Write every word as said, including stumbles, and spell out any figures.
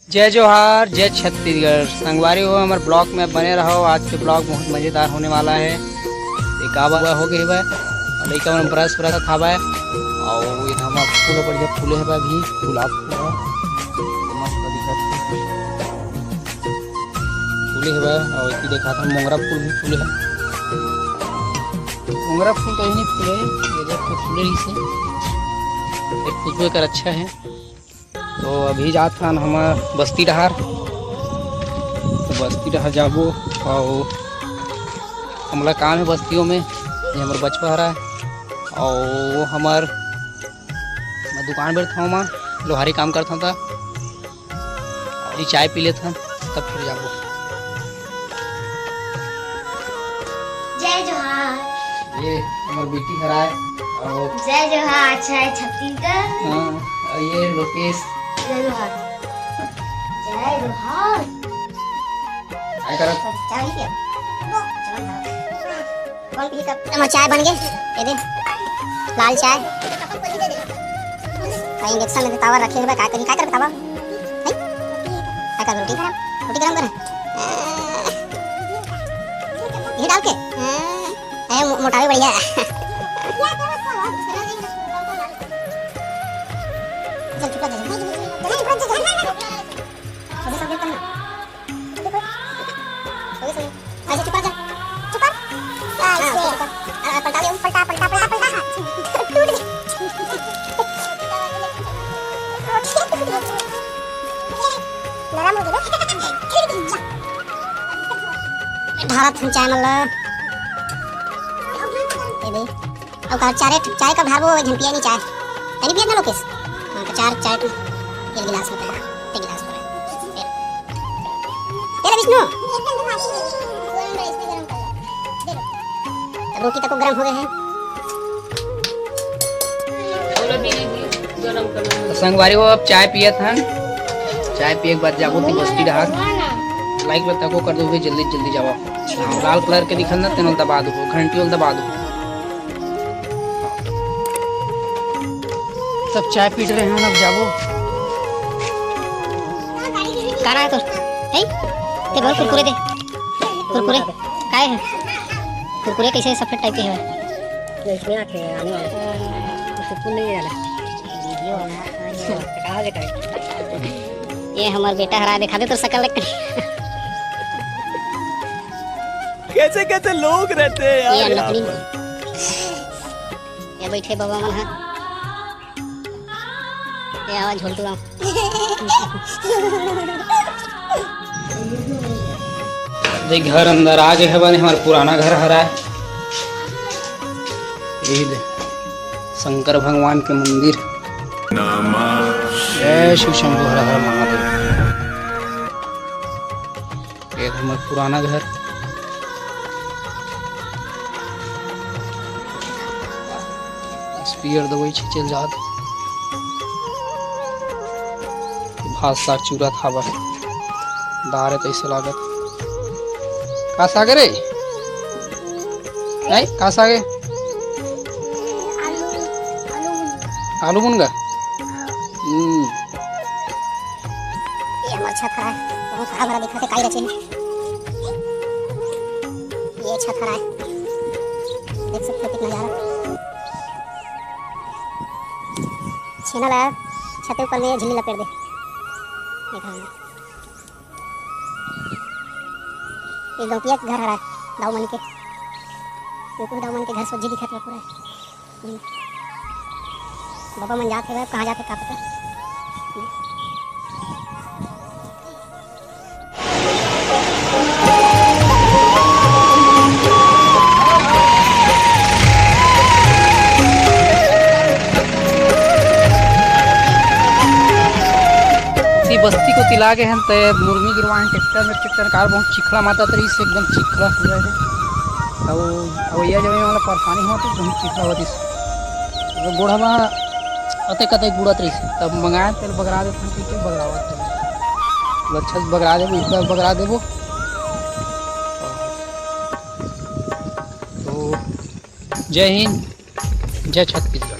जय जोहार, जय छत्तीसगढ़। संगवारी हो, हमर ब्लॉग में बने रहो। आज के ब्लॉग बहुत मजेदार होने वाला है। एक आवा हुआ हो गए बा और लइका मन ब्रश ब्रश खावा है। और ये हमार फूल बढ़िया फूले है बा, अभी गुलाब फूल है, मस्त दिखत है। फूले हवय अउ एती देखा था मोंगरा फूल भी फूले हे। मोंगरा फूल तो यही फूले हे, ये देख तो फूले ही से। एक खुशबू एकर अच्छा है। तो अभी जात हन हम बस्ती डहार, तो बस्ती डहार जाबो। अउ हमला काम है बस्तियों में, ये हमर बचवा हरा है। अउ हमर मैं दुकान बैठता हूँ, मैं लोहारी काम करता था। अभी चाय पी लेथन, तब फिर जाबो। जय जोहार। ये हमर बेटी हराय। और जय जोहार, अच्छा है छत्तीसगढ़। हाँ, और ये लोकेश। जय जोहार। जय जोहार। काय करत? चाय नहीं पिया? चलो, चलो। कौन पी कप? हमर चाय बन गे, ये दे, लाल चाय। का इंजेक्शन में तावा रखे हुए, का करी, का कर बतावा? हैं? का कर, रोटी गरम, रोटी गरम कर। घी डाल के? ए, मो-, मोटावे बढ़िया। चल, चुप रह जा। छोटे सब करना। ऐसे चुप रह जा। चुप कर। हाँ, ऐसे चुप कर। आ, आ, पलटा ले, पलटा, पलटा, पलटा, पलटा। टूट गया। नरम हो गया। ढारत हम चाय मतलब। ये दे। अब का चारे, चाय कब ढारबो, झन पिया नहीं चाय। तनी पिया ना लोकेश। हाँ, तो चार, चाय एक गिलास में पहला, एक गिलास में। ये ले विष्णु। अब रोटी तक गरम हो गए हैं। तो संगवारी हो, अब चाय पियत हन। चाय पिए के बाद जाबो ती बस्ती डहार। लाइक वाला तको कर दो, जल्दी जल्दी जावा। हाँ, लाल कलर के दिखल ना, तेन दबा दो, घंटी वाला दबा दो। सब चाय पीट रहे हैं, अब जाबो। का रहा है तो? हैं? ते बहुत कुरकुरे दे। कुरकुरे? काय है? कुरकुरे कैसे सफेद टाइप के है? ये इसमें आके आने वाले। तो सुकून नहीं है ना। कहाँ से करें? ये हमार बेटा हरा, दिखा दे तो शकल देख। कैसे कैसे लोग रहते हैं यार ये यहाँ नकली। पर। ये बैठे बाबा मन हा। ये आवा झोलटू राम। देख, घर अंदर आ गए हवन, हमार पुराना घर हरा है। ये दे, शंकर भगवान के मंदिर। जय शिव शंभू, हर हर महादेव। ये हमर पुराना घर। स्पीयर दवाई छींचे ल जात। भात साग चूरा खाबर। दार है तैसे लागत। का साग रे? नहीं, का साग है? आलू मुनगा। हम्म। ये हमार छत हरा है, बहुत हरा भरा दिखत है, काई रचे है। ये छत हरा है, देख सकते हो कितना हरा। छेना ला छत ऊपर में झिल्ली लपेट दे। देखा हमने। ये गौपिया के घर हरा है, दाऊ मन के। ये कुछ दाऊ मन के घर सोझे दिखत है पूरा। बाबा मन जात हे, कहाँ जात हे, का पता। ती बस्ती कोती लागे हन, ते मुर्मी गिरवाए हन ट्रैक्टर में, ट्रैक्टर कार बहुत चिखला मातत रहिस, एकदम चिखला हो जाए। अब, अब ये जगह वाला परेशानी होती, बहुत चिखला होती। गोड़वा अते कते गुड़त रहिस, तब मंगाए तेल बगरा देथन, ठीक है, बगरावत है। अच्छा से बगरा देबो, इतना बगरा देबो। तो जय हिंद, जय छत्तीसगढ़।